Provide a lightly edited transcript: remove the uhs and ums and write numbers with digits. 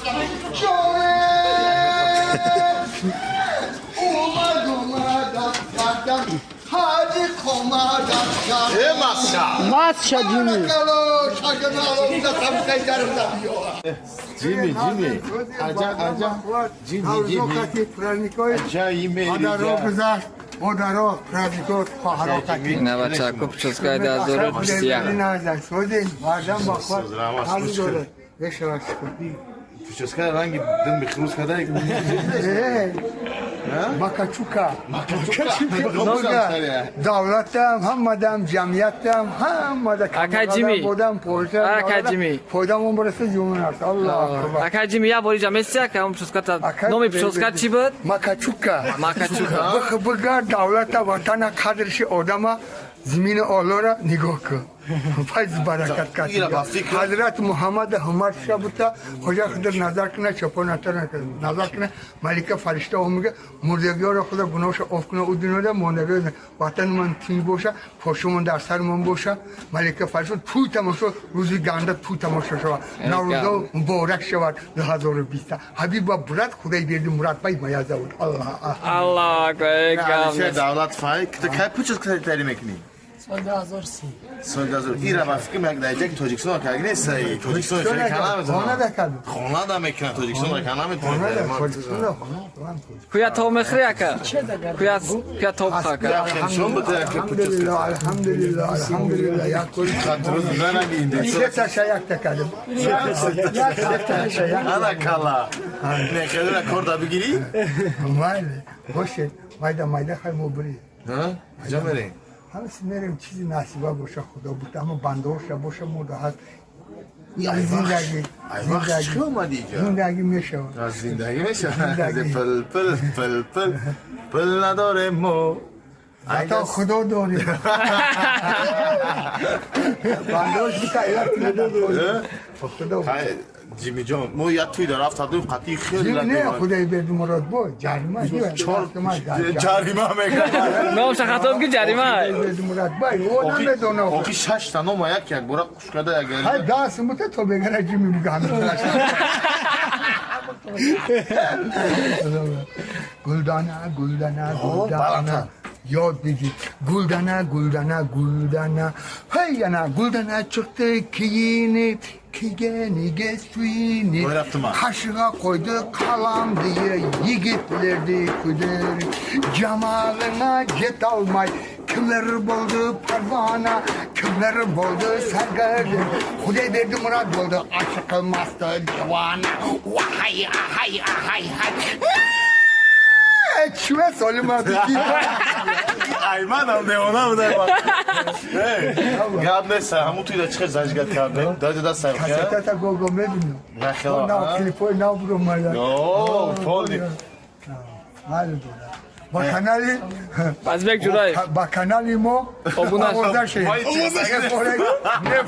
Э, Маша! Маша, Ҷими. Ҷими, Ҷими. Аҷа, аҷа. Ҷими, Ҷими. Аҷа, име, Модаро, праздникот, хоҳаро. Ина бачако, прическаи 2021. Прическа ранги дим хрус кадай. Макачука. Давлатам, ҳамадам, ҷамъиятам, ҳамада. Акай Ҷими. Бодам. Акай Ҷими. Фоидамон бараса, ҷумон аст. Аллоҳ акбар. Акай Ҷими, як бори ҷамеси, ака, он прическата, номи прическа чӣ буд? Макачука. Макачука. Бигар давлата, ватана, қадрши одама, зимини оллора нигоҳ кун. Файз, баракат. Ира ба фикр. Ҳазрат Муҳаммад ҳумар шабута хоҷа худр назар куна, чопон назар куна, малика фаришта омига, мурдагиёро худо гуноҳша оф куна, у дунёда мондагиё ватанмон тинҷ боша, пошумон дар сармон боша, малика фаришта тӯй тамошо, рӯзи ганда тӯй тамошо шавад, Наврӯзо муборак шавад 2020. Ҳабиба брат, Худои берди Муратбай моя зовут. Аллоҳ. Аллоҳ акбар, гап. Алишер Давлат фай, ту кай прическа тари мекунӣ? Соли 2030. Соли 2000. Ира ба фикр як дараҷа Тоҷикистон кард нест, Тоҷикистон шари кана Хона метавонад. дакард. Хона да мекунад, Тоҷикистон кана Хона метавонад. Тоҷикистон. Куя тоб мехӯри, ака? Куя тоб ака? Як нишон буда, як прическа. Алҳамдулиллоҳ, алҳамдулиллоҳ, алҳамдулиллоҳ, як кор. Хатруз занаги инде. Сеташа якта кардем. Сеташа як. Ана кала. Не хеле кор да бигирӣ? Майли, боше, майда майда хай мо бирем. Ҳа? Ҷа мерем. Ҳамаси мерем, чизи насиба боша, худо бута, ама бандоша боша, мо да ҳаст. Зиндагӣ, Ай вақт чӣ омадӣ иҷа? Зиндагӣ мешавад. Аз зиндагӣ мешавад. Зиндагӣ. Пул, пул, пул, пул. Пул надорем мо. Ай Ҳатто худо дорем. Бандош бута, худо. Ҳай, Ҷими ҷон, мо як тӯй дар рафта будем, қатъи хеле Не, худои берди Мурод бо ҷарима. Чор ҷарима мекард. Номша хато ки ҷарима. Берди Мурод бай, о намедонам. Охи шашта нома як як бора қушкада як. Ҳай даст мута то бегара Ҷими бугам. Гулдана, гулдана, гулдана. Баландтар. Ёд бигир. Гулдана, гулдана, гулдана. Ҳай ана гулдана чиқди кийиниб, кийганига suyinib. Voy рафтима. Qashig'a qo'ydi qalam deya yigitlarni kuydirib. Jamolina yetolmay kimlar bo'ldi parvona, kimlar bo'ldi sargardon. Xudoyberdi Murod bo'ldi oshiq masti devona. Vahay, ahay, ahay, hay. Чува солима бики. Айманам девона буда. Гап нест, ҳамун тӯйда чӣ хел зажигать кардем? Даҷа даст сайхия? Кассетата гого мебинам. Нахела. Нав клипои нав буромада. О, поли. Майли дора. Ба канали Азбек Ҷураев. Ба канали мо Обуна. овоза шед. Овоза шед. Не.